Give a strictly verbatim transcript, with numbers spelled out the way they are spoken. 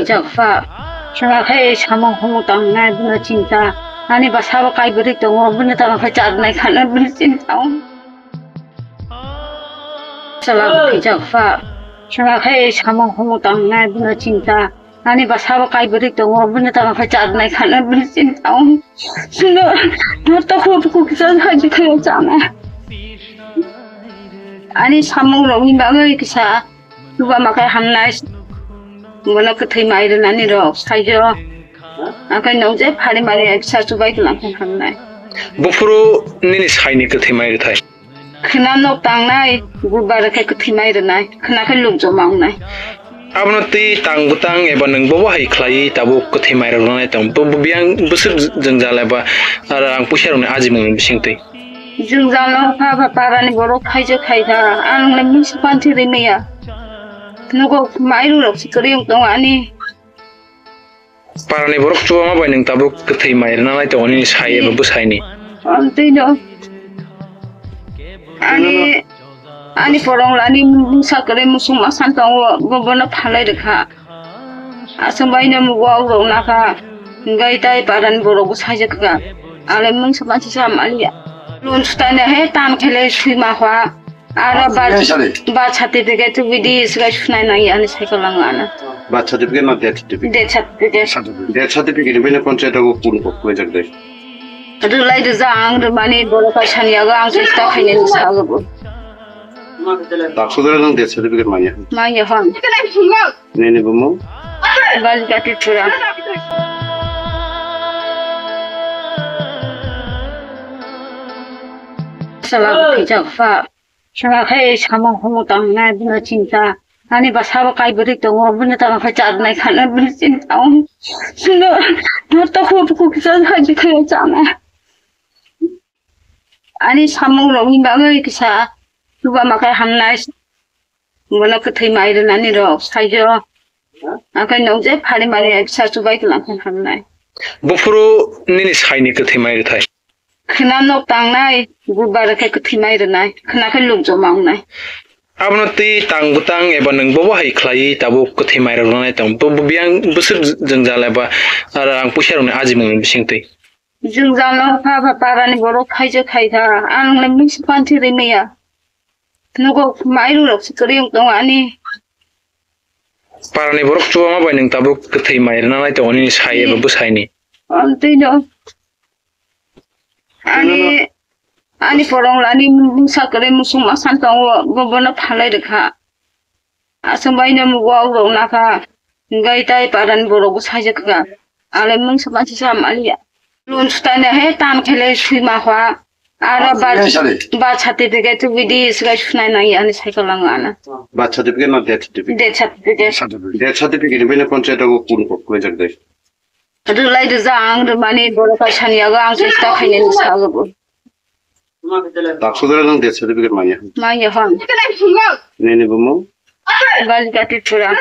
Jakpa. Chwla khe samung humung tangnai bini chinta. Ani bwsabo kaibrwi tongo, bini tamo khe charwnai khana bini chinta. Chwla khe jakpa. Chwla khe samung humung tangnai bini chinta. Ani bwsabo kaibrwi tongo, bini tamo khe charwnai khana bini chinta. Sino, no to khu khu kisa haji khe chana. Ani samung rokni bagwi kisa. Chuba ma khe hamnai, bono kwthwi mai rwnani rok saijo. Akai nong je phari mari eksa chubai khe lang khe hamnai. Buphuru nini saini kwthwi mai rwthai. Khwna nok tangnai, bubar khe kwthwi mai rwnai, khwna khe luk joma wngnai. Abono twi tang bwtang eba nwng bobo hai khlaiwi tabuk kwthwi mai rwnai tong. Bo, bo biyang bwswk jwngjal eba rang puisa rokni ajimungni bisingtwi. Jwngjal no kha, kha parani borok khaijak khai kha. Ang le mungsa panthi ri maya. Nogo mairu rok si kwrwi wng tongo ani. Parani borok chubama bai nwng tabuk kwthwi mai rwna nai tongo nini sai eba bwsaini. Amtwi no. Ani, ani porong lani mungsa kwrwi musung masan tongo, bo bono phalai rwkha. Aswk bai no mugo rok nakha. Hwnkhe tai parani borok bo saijak kha. Ale mungsa pansi sa maliya. Lun sutane he tan khele sui ma hwa. Aro birth, birth certificate tu bidi sigai sunai nang ya ni cycle lang ana. Birth certificate na death certificate? Death certificate. Death certificate ni bini panchayat o kun kok koi jak dai. Adu lai du ja ang du mani boro ka sani aga ang chesta khaine ni sa ga bo. Dakso dara nang death certificate manya. Manya hon. Nini bumu? Balika Tripura. Sala khe jak pa. Sala khe samung humung tangnai bini chinta. Ani bwsabo kaibrwi tongo, bini tamo khe charwnai khana bini chinta. Sino, no to khu khu kisa haji khe chana. Ani samung rokni bagwi kisa chuba ma khe hamnai. Bono kwthwi mai rwnani rok saijo. Akai nong je phari mari kisa chubai khe lang khe hamnai. Buphuru nini saini kwthwi mai rwthai. Khwna nok tangnai, bubar khe kwthwi mai rwnai, khwna khe luk joma wngnai. Abono twi tang bwtang eba nwng bobo hai khlaiwi tabuk kwthwi mai rwnai tong. Bo, bo biyang bwswk jwngjal eba rang puisa rokni ajimungni bisingtwi. Jwngjal no kha, kha parani borok khaijak khai kha. Ang le mungsa panthi ri maya. Nogo mairu rok si kwrwi wng tongo ani. Parani borok chubama bai nwng tabuk kwthwi mai rwna nai tongo nini sai eba bwsaini. Amtwi no. Ani, ani porong lani mungsa kwrwi musung masan tongo, bo bono phalai rwkha. Aswk bai no mugo rok nakha. Hwnkhe tai parani borok bo saijak kha. Ale mungsa pansi sa maliya. Lun sutane he tan khele sui ma hwa. Aro birth, birth certificate tu bidi sigai sunai nang ya ni cycle lang ana. Birth certificate na death certificate? Death certificate. Death certificate ni bini panchayat o kun kok koi jak dai. Adu lai du ja ang du mani boro ka sani aga ang chesta khaine ni sa ga bo. Dakso dara nang death certificate manya. Manya hon. Nini bumu? Balika Tripura.